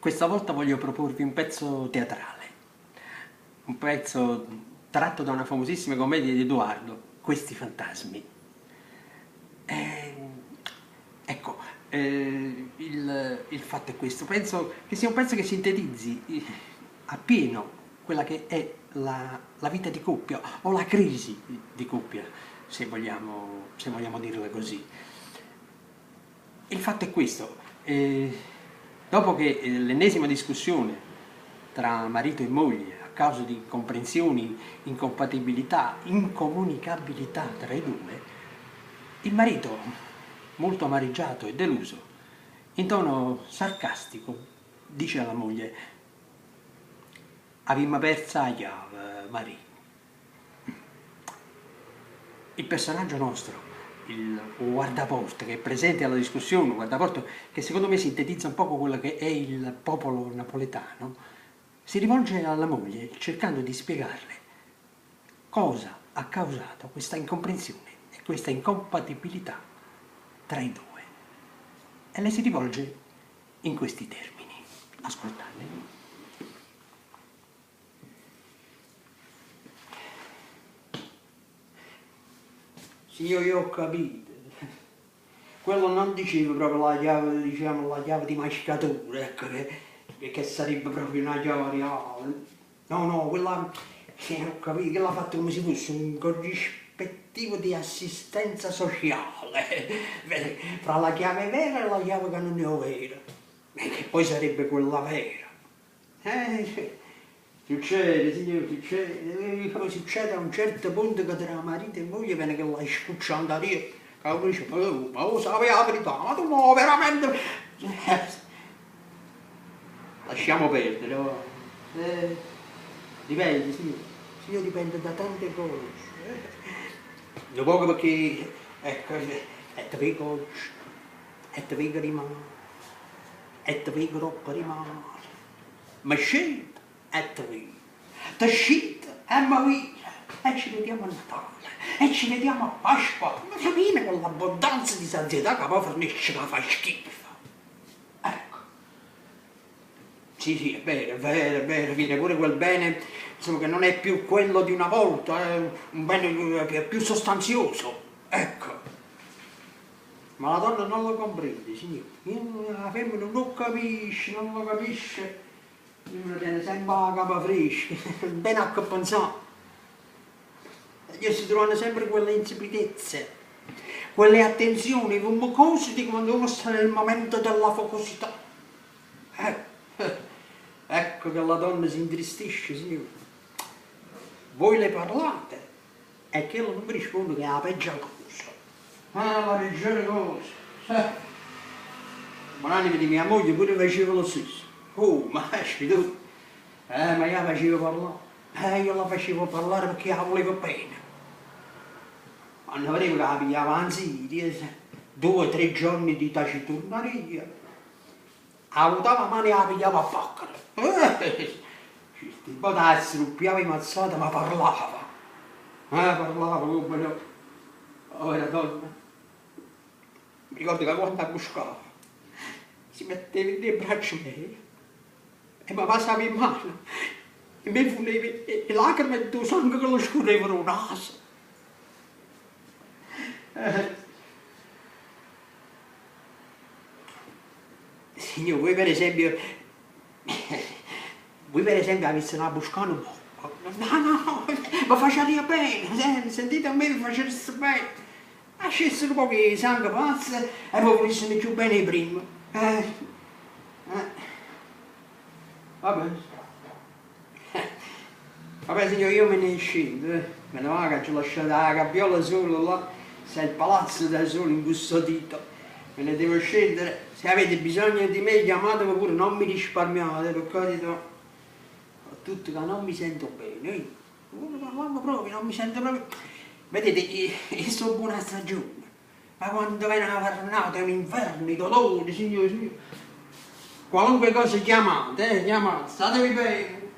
Questa volta voglio proporvi un pezzo teatrale, un pezzo tratto da una famosissima commedia di Eduardo, Questi fantasmi. Ecco, il il fatto è questo, penso che sia un pezzo che sintetizzi appieno quella che è la la vita di coppia o la crisi di coppia, se vogliamo se vogliamo dirla così. Il fatto è questo, dopo che l'ennesima discussione tra marito e moglie a causa di incomprensioni, incompatibilità, incomunicabilità tra i due, il marito, molto amareggiato e deluso, in tono sarcastico dice alla moglie Avimm perz 'a chiave, Marì. Il personaggio nostro, il guardaporta che è presente alla discussione, un guardaporta che secondo me sintetizza un poco quello che è il popolo napoletano, si rivolge alla moglie cercando di spiegarle cosa ha causato questa incomprensione e questa incompatibilità tra i due. E le si rivolge in questi termini. Ascoltate. Signò io ho capito, quello non diceva proprio la chiave, diciamo, la chiave di mascatura, ecco, che, che sarebbe proprio una chiave reale. No, no, quella, sì, ho capito, che l'ha fatto come se fosse un corrispettivo di assistenza sociale, fra la chiave vera e la chiave che non è vera, e che poi sarebbe quella vera. Eh, succede, signore, succede, come succede a un certo punto che tra marito e moglie viene chella scucciantaria, che uno dice, oh, ma 'o sape 'a verità, ma tu mo veramente... Lasciamo perdere, va. Eh, dipende, signore, signore, dipende da tante cose. Nu poco pecché, ecco, e te veco oggi, e te veco dimane, e te veco doppo dimane. Me sceto e te veco, te scite e me vide, e ci vediamo a Natale, e ci vediamo a Pasqua, ma viene quell'abbondanza di sazietà ca poi fernisce ca fa schifo. Ecco. Sì, sì, è vero, è vero, è vero, viene pure quel bene, insomma, che non è più quello di una volta, è un bene più sostanzioso, ecco. Ma la donna non lo comprende, signore. La femmina non lo capisce, non lo capisce. Uno tene sempe 'a capa fresca, nun tene a che penzà. E si trovano sempre quelle insipidezze, quelle attenzioni vummecose di quando uno sta nel momento della focosità. Eh, ecco che la donna si intristisce, signore. Voi le parlate e chella nun vi risponde che è 'a peggia cosa. Ah, la peggiore cosa. Eh. Buonanima di mia moglie pure faceva lo stesso. Oh, ma tu. Eh, ma io 'a facevo parlà. Eh, io la facevo parlare pecché 'a vulevo bene. Quanno vedevo ca 'a pigliava 'a 'nziria, due o tre giorni di taciturnaria, avutava 'a mano e 'a pigliava a pacchere. Eh, certe vote 'a struppiava 'e mazzate, ma parlava. Eh, parlava comme no. Povera donna. Mi ricordo ca quanno abbuscava, si metteva dint' 'e braccia meje e me vasava 'e mmane e me nfunneva 'e lacreme dint' 'o sango ca le scurreva d' 'o naso. Signò, voi per esempio, voi per esempio avissero abbuscà nu poco? No, no, ve faciarria bene, sentite a me, ve facesse bene. Ascesse nu poco 'e sangue pazzo e ve vulissene cchiù bene 'e primma. Eh. Eh. Vabbè. Vabbè signò io me ne scendo, eh. Me ne vaco, aggio lasciato 'a cabbiola sola là, sta il palazzo da solo incustodito. Me ne devo scendere, se avete bisogno di me chiamatemi pure, non mi risparmiate, per carità. Soprattutto ca non mi sento bene, eh. Parlammo proprio, non mi sento proprio. Vedete, io sto buono 'a stagione, ma quando vene 'a vernata è un inferno, i dolori, signore, signore. Qualunque cosa chiamate, eh, chiamate, statevi bene.